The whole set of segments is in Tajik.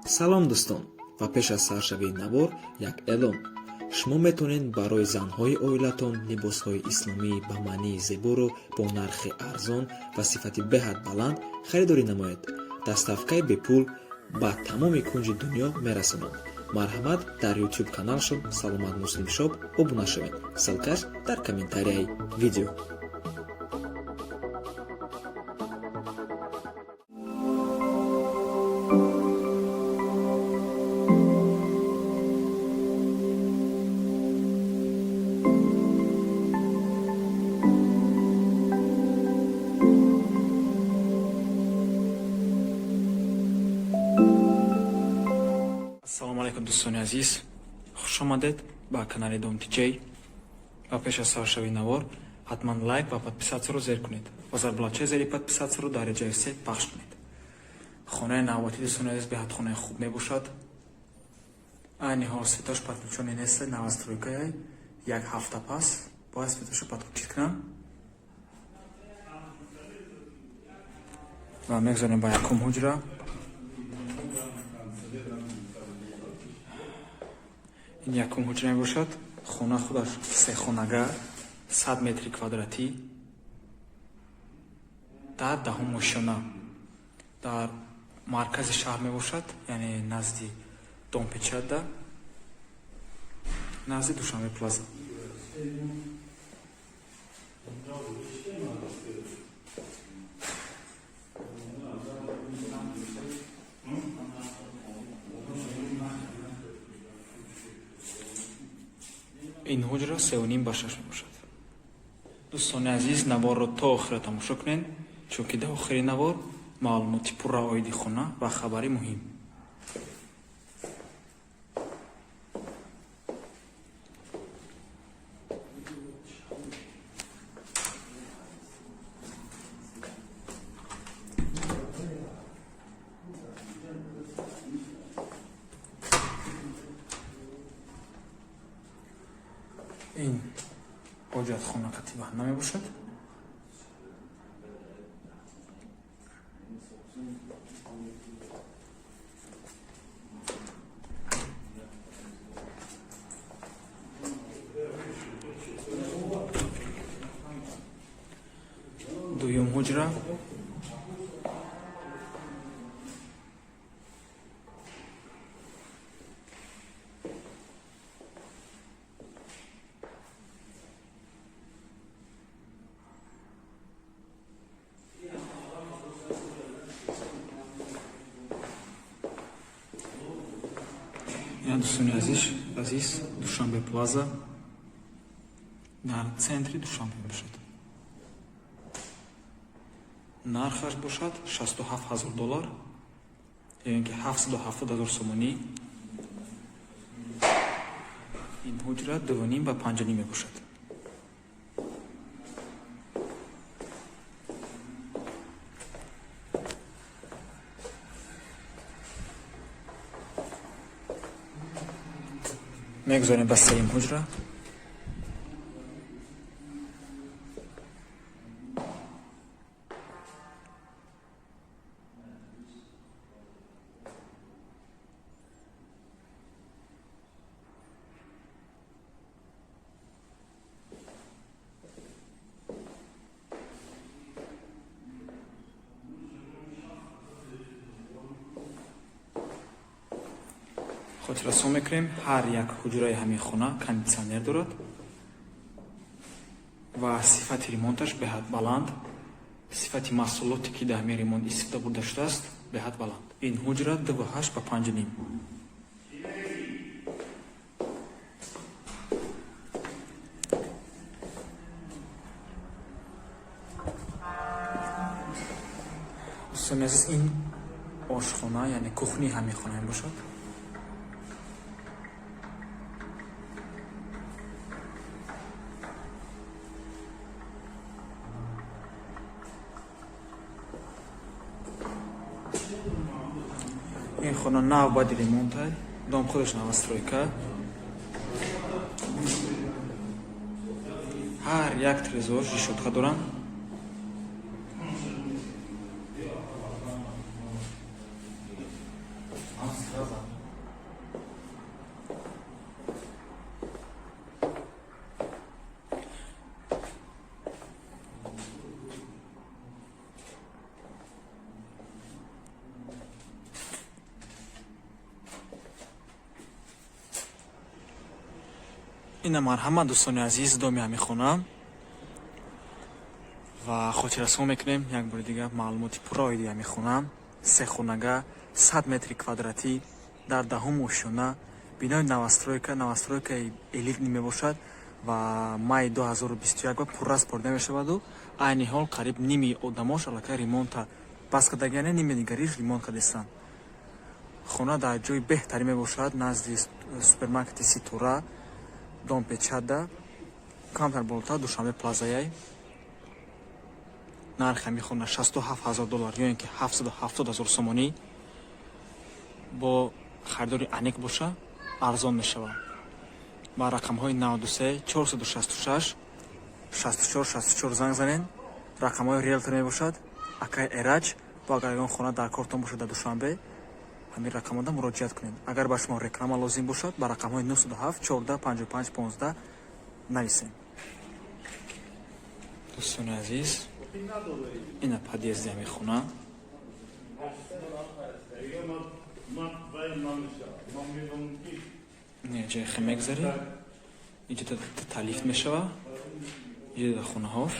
Салом, дӯстон, ва пеш аз саршавии навор як эълон. Шумо метавонед барои занҳои оилатон либосҳои исломӣ ба маънии зеборо бо нархи арзон ва сифати беҳад баланд харидорӣ намоед. Доставкаи бепул ба тамоми кунҷи дунё мерасонанд. Марҳамат, дар YouTube каналшон «Саломат Муслим Шоп» обуна шавед. Ссылкаш дар комментарияи видео. Ассалому алайкум, дӯстони азиз, хушомадед ба канали Дом Тиҷей. Ва пеш аз саршавии навор ҳатман лайк ва подписатсияро зер кунед ва зарбулачаи зери подписатсияро дар реҷаи се пахш кунед. Хонаи навбатӣ, дӯстони азиз, беҳад хонаи хуб мебошад. Айни ҳол светош подключённый нест, новостройкая. Як ҳафта пас бояд светошо подключить кунам. Ва мегузорем ба якум ҳуҷра. Ин якум ҳуҷра мебошад. Хона худаш сехонага, 100 метри квадратӣ, дар даҳум ошёна, дар маркази шаҳр мебошад, яъне назди Дом Печатьда, назди Душанбе Плаза. Ин ҳуҷра 3,5 ба 6 мебошад. Дӯстони азиз, наворро то охира тамошо кунед, чунки дар охири навор маълумоти пурра оиди хона ва хабари муҳим. Ин ҳоҷатхона қати ванна мебошад. Дуюм ҳуҷра. Ина, дӯстони азиз, Душанбе Плаза, дар центри Душанбе мебошад. Нархаш бошад 67 000 доллар ё ин ки 770 000 сомонӣ. Ин ҳуҷра 2,5 ба 5,5 мебошад. Мегузорем ба сеюм ҳуҷра. Хотиррасон мекунем, ҳар як ҳуҷраи ҳамин хона кондитсионер дорад ва сифати ремонташ беҳад баланд. Сифати маҳсулоте, ки дар ҳамин ремонт истифода бурда шудааст, беҳад баланд. Ин ҳуҷра 2,8 ба 5,5. Дӯстони азиз, ин ошхона, яъне кухни ҳамин хона мебошад. Ин хона нав баъди ремонтай, дом худаш новостройка. Ҳар як трезор решётка доранд. Ина, марҳамат, дӯстони азиз, доми ҳамин хона. Ва хотиррасон мекунем як бори дига маълумоти пурра оиди ҳамин хона: се хонага, 100 метри квадратӣ, дар 10-ум ошёна, бинои новостройка, новостройкаи элитный мебошад ва майи 2021 ба пурра супорида мешаваду айни ҳол қариб ними одамош аллакай ремонта бас кардагиане, ними дигариш ремонт кардистанд. Хона дар ҷои беҳтарин мебошад, назди супермаркети Ситора, Дом Печатда, камтар болотар Душанбе Плазаяй. Нархи ҳамин хона 67 ҳазор доллар ё ин ки 770 ҳазор сомонӣ. Бо харидори аниқ боша, арзон мешавад. Ба рақамҳои 93 466 64 64 занг занед. Рақамҳои риелтор мебошад, акай Эраҷ. Бо агар ягон хона дар кортон бошад дар Душанбе, ҳамин рақамода муроҷиат кунед. Агар ба шумо реклама лозим бошад, ба рақамҳои 907 14 55 15 нависед. Дӯстони азиз, ина подъезди ҳамин хона. Не ҷои хе мегзарӣ, инҷа талиф мешава, иҷа хонаҳош.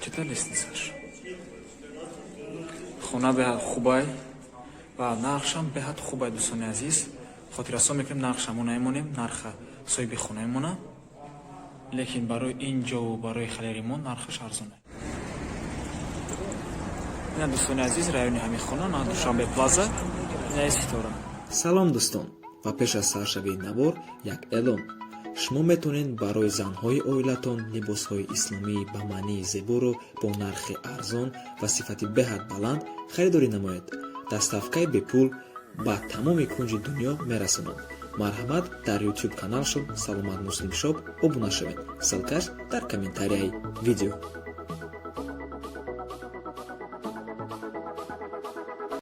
Чита лестницаш. Хона беҳад хубай ва нархшам беҳад хубай. Дӯстони азиз, хотиррасон мекунем, нархша мо намемонем, нарха соҳиби хона мемона, лекин барои ин ҷову барои хеле ремонт нархаш арзона. Ина, дӯстони азиз, райони ҳамин хона на Душанбе Плаза, ина Ситора. Салом, дӯстон, ва пеш аз саршавии навор як эълон: шумо метавонед барои занҳои оилатон либосҳои исломӣ ба маънии зеборо бо нархи арзон ва сифати беҳад баланд харидорӣ намоед. Доставкаи бепул ба тамоми кунҷи дунё мерасонанд. Марҳамат, дар YouTube каналшон Саломат Муслим Шоп обуна шавед. Ссылкаш дар комментарияи видео.